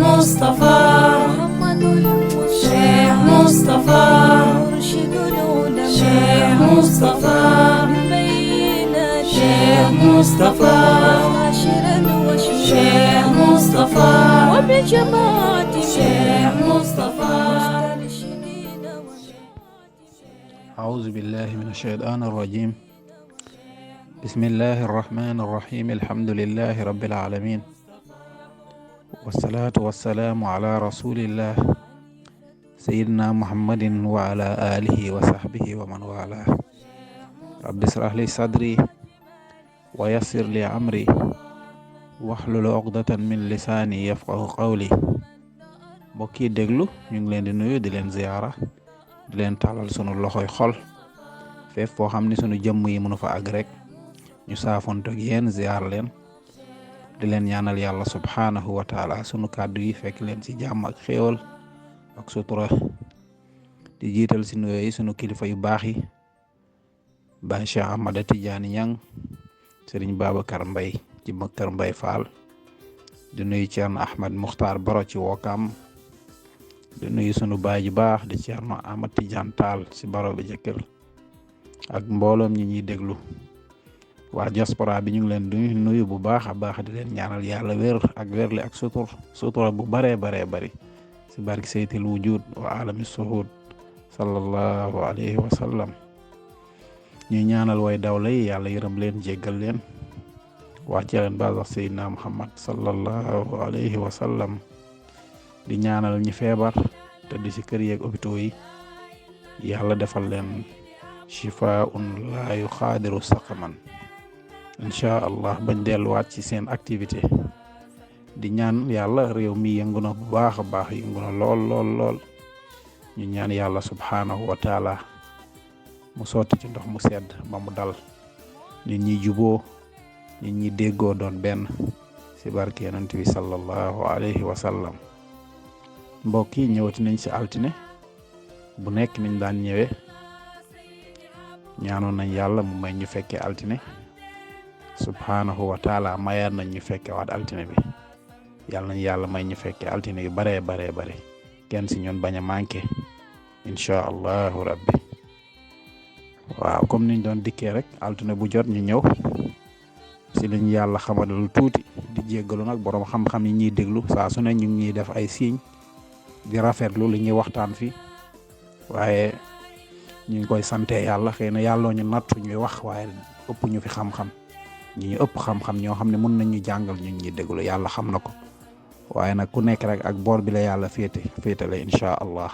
مصطفى محمد المصطفى شيخ مصطفى مرشد العلماء شيخ مصطفى بينات شيخ مصطفى حاشرا وشهودا شيخ مصطفى وبجماعة شيخ مصطفى مسترشدين أعوذ بالله من الشيطان الرجيم. بسم الله الرحمن الرحيم. الحمد لله رب العالمين، والصلاة والسلام على رسول الله سيدنا محمد وعلى آله وصحبه ومن والاه. رب اشرح لي صدري ويسر لي أمري واحلل عقدة من lisaani yafqahu qawli. mbokk yi déglu ñu ngi leen di nuyu di leen ziyaara di leen tàllal sunu loxoy xol fépp foo xam ni sunu jëmm yi mënu fa àgg rek ñu saafonte ak yéen ziyaar leen di leen ñaanal yàlla subhaanahu wa taala sunu kàddu yi fekk leen ci jàmm ak xéewal ak sutura di jiital si nuyoo yi sunu kilifa yu baax yi Baay Cheikh Ahmada Tidiane Niang, Sëriñ Babacar Mbay ci Kër Mbay Fall, di nuyu Ceerno Ahmad Muxtaar Baro ci Wokam, di nuyu sunu baay ju baax di Ceerno Ahmad Tidiane Taal ci Baro bi jëkkër ak mbooloom ñi ñuy déglu waa diaspora bi ñu ngi leen di nuyu bu baax a baax di leen ñaanal yàlla wér ak wérle ak sutura bu baree bari ci barki saytil wujud wa alami suhud sallallahu alayhi wa sallam. ñuy ñaanal way dawla yi yàlla yërëm leen jéggal leen wàcce leen basax seydina muhammad sallallahu alayhi wa sallam. di ñaanal ñi feebar te di ci kër yeeg hôpitaux yi yàlla defal leen shifaa'un laa yuxaadiru saqaman incha allah bañ delluwaat ci seen activité. di ñaan yàlla réew mi yëngu na bu baax a baax yëngu na lool ñu ñaan yàlla subhaanahu wa taala mu sotti ci ndox mu sedd ba mu dal nit ñi juboo nit ñi déggoo doon benn ci barke yonent bi sallallahu alayhi wa sallam. mbokk yi ñëwati nañ ci altine bu nekk niñ daan ñëwee ñaanoon nañ yàlla mu may ñu fekkee altine subhaanahu wa taala mayaat nañ ñu fekke waat altine bi yàlla nañ yàlla may ñu fekkee altine yu baree kenn ci ñun bañ a manqué incha allahu rabbi. waaw comme niñ doon dikkee rek altine bu jot ñu ñëw ci liñ yàlla xamal tuuti di jéggalu nag borom xam-xam yi ñuy déglu saa su ne ñu ngi def ay signe di rafetlu li ñuy waxtaan fi waaye ñu ngi koy sante yàlla xëy na yàlloo ñu nattu ñuy wax waaye ëpp ñu fi xam-xam ñu ëpp xam-xam ñoo xam ne mën nañ ñu jàngal ñu ñuy déglu yàlla xam na ko waaye nag ku nekk rek ak boor bi la yàlla féetale incha allah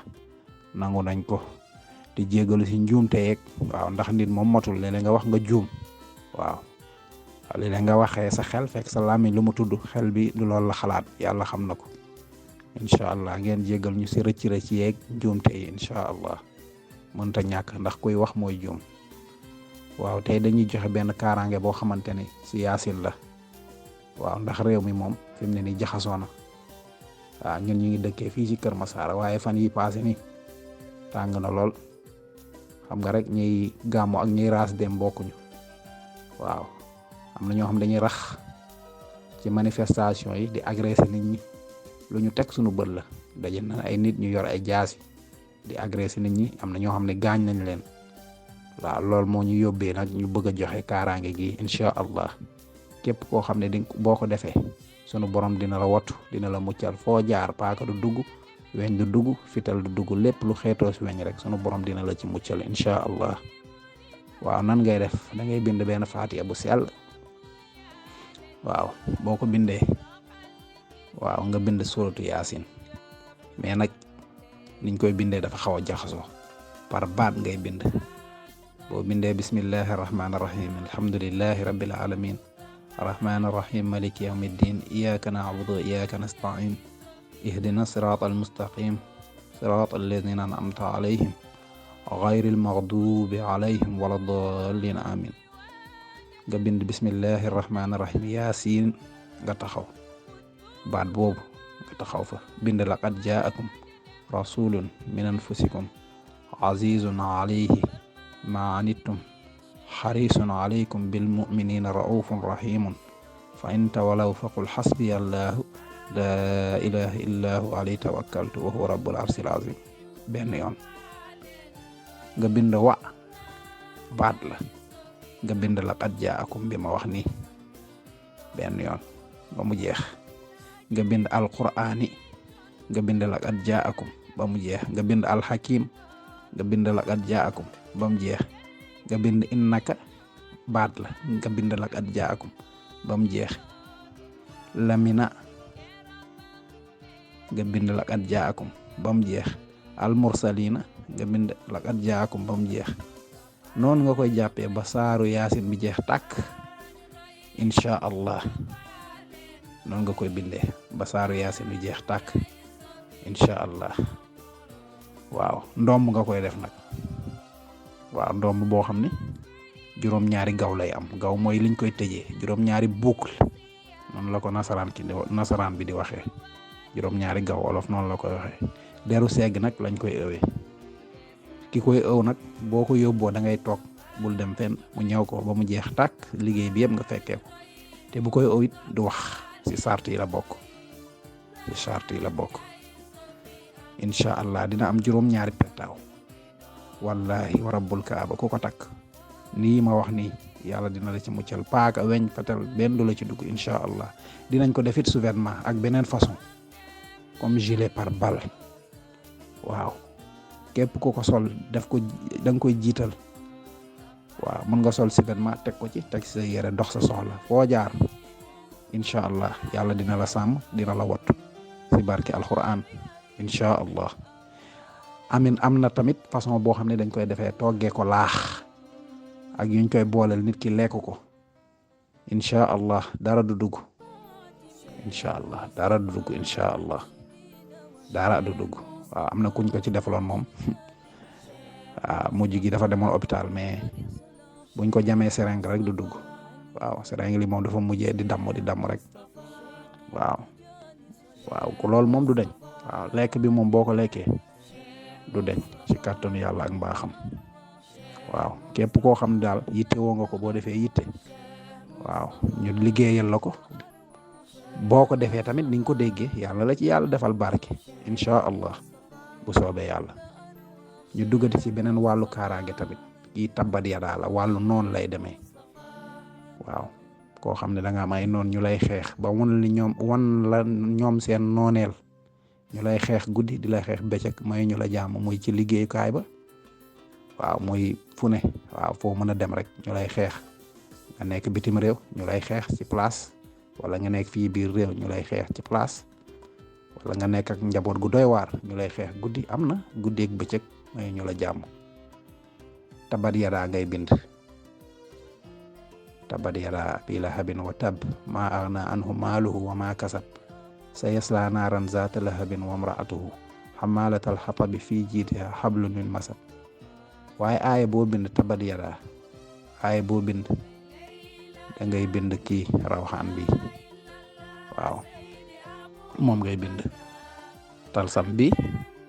nangu nañ ko di jéggalu ci njuumte yeeg waaw ndax nit moom matul léeg-léeg nga wax nga juum waaw léeg-léeg nga waxee sa xel fekk sa làmmiñ lu mu tudd xel bi du loolu la xalaat yàlla xam na ko incha allah ngeen jéggal ñu ci rëcc yeeg njuumte yi incha allah mënta ñàkk ndax kuy wax mooy juum. waaw tey dañuy joxe benn kaaraange boo xamante ni ci yaasin la waaw ndax réew mi moom fi mu ne nii jaxasoo na waaw ñun ñu ngi dëkkee fii ci Kër Masara waaye fan yi passé ni tàng na lool xam nga rek ñiy gàmmu ak ñiy raas dem bokkuñu waaw am na ñoo xam dañuy rax ci manifestation yi di agressé nit ñi lu ñu teg suñu bët la daje na ay nit ñu yor ay jaasi di agressé nit ñi am na ñoo xam ne gaañ nañ leen waaw loolu moo ñu yóbbee nag ñu bëgg a joxe kaaraange gi incha allah képp koo xam ne boo ko defee sunu borom dina la wattu dina la muccal foo jaar paaka du dugg weñ du dugg fital du dugg lépp lu xeetoo si weñ rek sunu borom dina la ci muccal incha allah. waaw nan ngay def da ngay bind benn faatiya bu sell waaw boo ko bindee waaw nga bind suratu yaasin mais nag niñ koy bindee dafa xaw a jaxasoo par baat ngay bind. boo bindee bismillahi arrahmani irrahim alhamdulillahi rabbil alamin arrahmani irrahim maliki yawmiddin iyyaka na'budu wa iyyaka nasta'in ihdina sirata almustaqim sirata alladhina an'amta alayhim ghayril maghdubi alayhim waladdallin amin. nga bind bismillahi irrahmani irrahim yaasin nga taxaw baat boobu nga taxaw fa bind laqad ja'akum rasulun min anfusikum azizun alayhi ma anittum harisun alaykum bil mu'minina raufun rahimun fa in tawalaw faqul hasbiya allahu laa ilaha illa hu alayhi tawakkaltu wa huwa rabbul arsil azim benn yoon. nga bind wa baat la, nga bind laqad jaakum bi ma wax nii benn yoon ba mu jeex. nga bind alqur'ani, nga bind laqad jaakum ba mu jeex. nga bind alxakim, nga bind laqad jaakum ba mu jeex. nga bind innaka baat la, nga bind laqad jaakum ba mu jeex. lamina, nga bind laqad jaakum ba mu jeex. almursalina, nga bind laqad jaakum ba mu jeex. noonu nga koy jàppee ba saaru yaasin bi jeex tàkk incha allah. noonu nga koy bindee ba saaru yaasin bi jeex tàkk incha allah. waaw ndomb nga koy def nag. waaw ndomb boo xam ne juróom-ñaari gaw lay am. gaw mooy liñ koy tëjee, juróom-ñaari boucle noonu la ko nasaraan bi di waxee. juróom-ñaari gaw wolof noonu la koy waxee. deru segg nag lañ koy ëwee. ki koy ëw nag boo ko yóbboo da ngay toog, bul dem fenn, mu ñëw ko ba mu jeex tàkk, liggéey bi yëpp nga fekkee ko. te bu koy ëw it du wax, ci sart yi la bokk. ci sart yi la bokk. incha allah dina am juróom-ñaari pettaaw. wallahi wa rabbul kaaba ku ko takk nii ma wax nii yàlla dina la ci muccal. paaka, weñ, fetel benn du la ci dugg incha allah. dinañ ko defit sous-vêtement ak beneen façon comme gilet pare-balle. waaw képp ku ko sol def ko, da nga koy jiital. waaw mën nga sol sous-vêtement teg ko ci, teg sa yére dox sa soxla foo jaar incha allah yàlla dina la sàmm, dina la wattu si barke alquran incha allah. amin am na tamit façon boo xam ne dañ koy defee toggee ko laax ak yuñ koy booleel nit ki lekk ko incha allah dara du dugg. incha allah dara du dugg incha allah dara du dugg. waaw am na kuñ ko ci defaloon moom waaw mujj gi dafa demoon hôpital, mais buñ ko jamee seringue rek du dugg. waaw seringue li moom dafa mujjee di damm rek. waaw ku loolu moom du deñ. waaw lekk bi moom boo ko lekkee du deñ ci kàttanu yàlla ak mbaaxam. waaw képp koo xam ne daal yitte woo nga ko, boo defee yitte waaw ñu liggéeyal la ko. boo ko defee tamit ni nga ko déggee yàlla la ci yàlla defal barke incha allah bu soobee yàlla. ñu duggati ci beneen wàllu kaaraange tamit, kii tabbat yadaa la, wàllu noonu lay demee. waaw koo xam ne da nga am ay noon ñu lay xeex ba wan la ñoom seen nooneel, ñu lay xeex guddi di lay xeex bëccëg, may ñu la jàmm, muy ci liggéeyukaay ba. waaw muy fu ne. waaw foo mën a dem rek ñu lay xeex. nga nekk bitim réew ñu lay xeex ci place, wala nga nekk fii biir réew ñu lay xeex ci place, wala nga nekk ak njaboot gu doy waar ñu lay xeex guddi. am na guddi ak bëccëg may ñu la jàmm. tabbat yadaa ngay bind. tabbat yadaa abii lahabin wa tabb maa aghnaa anhu maaluhu wa maa kasab sayaslaa naaran zaata lahabin wa imra'atuhu hammaalatal hatabi fii jiidihaa hablum min masad. waaye aaya boo bind tabbat yadaa, aaya boo bind da ngay bind kii rawxaan bi. waaw moom ngay bind talsam bi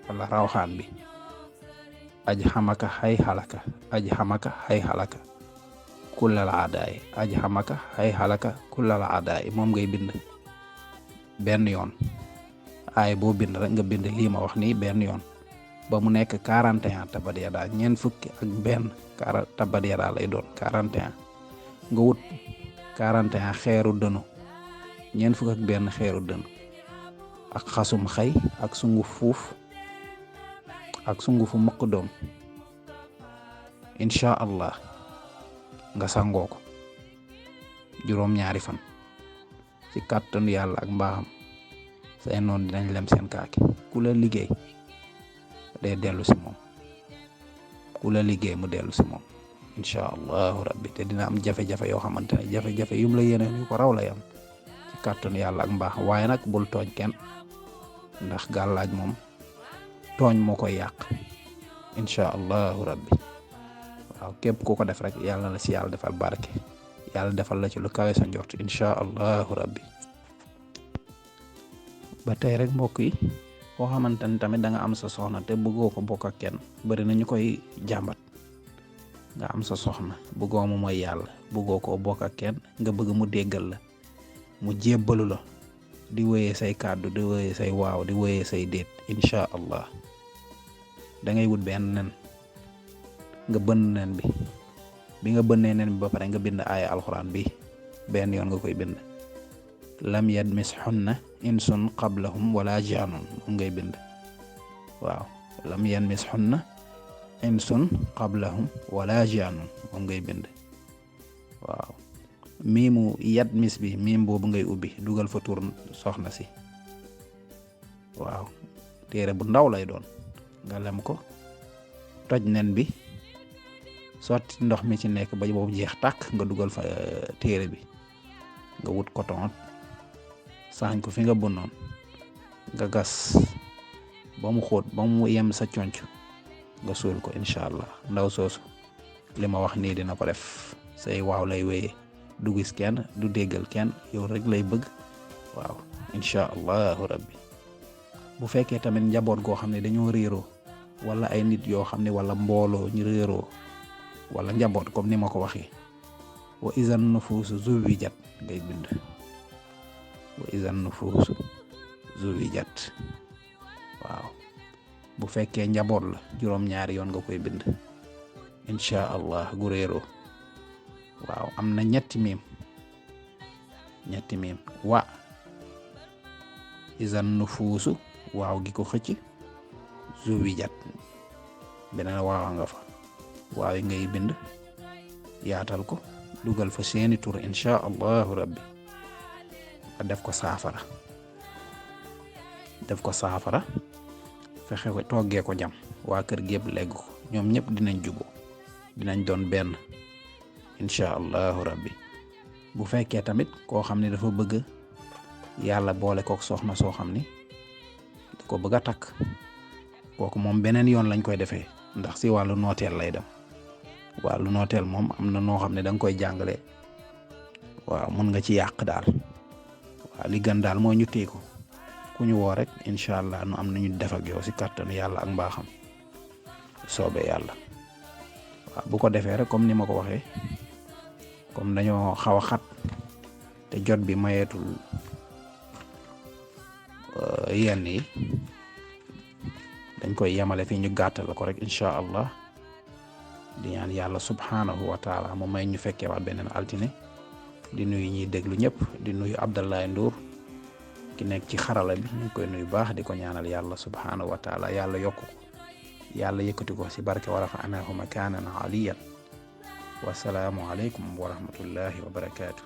wala rawxaan bi. aj xamaka xay xalaka, aj xamaka xay xalaka kullal aadaay, aj xamaka xay xalaka kullal aadaay. moom ngay bind benn yoon. aay boo bind rek nga bind lii ma wax nii benn yoon ba mu nekk 41 tabbat yadaa, ñeent fukki ak benn tabbat yadaa lay doon 41. nga wut 41 xeeru dënu, ñeent fukk ak benn xeeru dënu ak xasum xay ak sunguf fuuf ak sungufu mokk doom incha allah. nga sangoo ko juróom-ñaari fan ci kàttanu yàlla ak mbaaxam. say noon dinañ lem seen kaaki. ku la liggéey day dellu si moom, ku la liggéey mu dellu si moom incha allahu rabbi. te dina am jafe-jafe yoo xamante ne jafe-jafe yum la yeneen yu ko raw lay am ci kàttanu yàlla ak mbaaxam. waaye nag bul tooñ kenn, ndax gàllaaj moom tooñ moo koy yàq incha allahu rabbi. waaw képp ku ko def rek yàlla na la si yàlla defal barke, yàlla defal la ci lu kawe sa njort incha allahu rabbi. ba tey rek mbokk yi, koo xamante ni tamit da nga am sa soxna te bëggoo ko bokk ak kenn, bari na ñu koy jàmbat. nga am sa soxna bëggoo mu mooy yàlla, bëggoo koo bokk ak kenn, nga bëgg mu déggal la, mu jébbalu la di wéyee say kàddu di wéyee say waaw di wéyee say déet insha allah da ngay wut benn nen nga bënn nen bi nga bënnee nen bi ba pare nga bind aaya alxuraan bi benn yoon nga koy bind lam yadmishunna insun qablahum wala jaanun moom ngay bind waaw lam yadmishunna insun qablahum wala jaanun moom ngay bind waaw miimu yadmis bi miim boobu ngay ubbi dugal fa tur soxna si waaw téere bu ndaw lay doon nga lem ko toj nen bi sotti ndox mi ci nekk ba boobu jeex tàkk nga dugal fa téere bi nga wut coton saañ ko fi nga bunnoon nga gas ba mu xóot ba mu yem sa conc nga suul ko incha allah ndaw soosu li ma wax nii dina ko def say waaw lay wéyee du gis kenn du déggal kenn yow rek lay bëgg waaw incha allahu rabbi bu fekkee tamit njaboot goo xam ne dañoo réeroo wala ay nit yoo xam ne wala mbooloo ñu réeroo wala njaboot comme ni ma ko waxee wa izan nufuusu zuwijat ngay bind wa izan nufuusu zuwijat waaw bu fekkee njaboot la juróom-ñaari yoon nga koy bind incha allah gu réeroo waaw am na ñetti miim wa izan nufuusu waaw gi ko xëcc zuwijat beneen waawa nga fa waaw yi ngay bind yaatal ko dugal fa seeni tur incha allahu rabbi nga def ko saafara fexe ko toggee ko jam waa kër gi yëpp legg ko ñoom ñëpp dinañ juboo dinañ doon benn incha allahu rabbi bu fekkee tamit koo xam ne dafa bëgg yàlla boole kook soxna soo xam ni da ko bëgg a takk kooku moom beneen yoon lañ koy defee ndax si wàllu nooteel lay dem wàllu nooteel moom am na noo xam ne da nga koy jàngale waaw mun nga ci yàq daal waaw li gën daal mooy ñu téye ko ku ñu woo rek incha allah nu am nañu def ak yow si kàttanu yàlla ak mbaaxam soobee yàlla waaw bu ko defee rek comme ni ma ko waxee comme dañoo xaw a xat te jot bi mayeetul yenn yi dañ koy yemale fii ñu gàttal ko rek incha allah di ñaan yàlla subhanahu wa taala mu may ñu fekkee waat beneen altine di nuyu ñuy déglu ñëpp di nuyu Abdallahi Ndour ki nekk ci xarala bi ñu ngi koy nuyu baax di ko ñaanal yàlla subhanahu wa taala yàlla yokku ko yàlla yëkkati ko si barke wa rafa'nahu makaanan aliyan wasalaamu aleykum wa rahmatullahi wa barakaatu.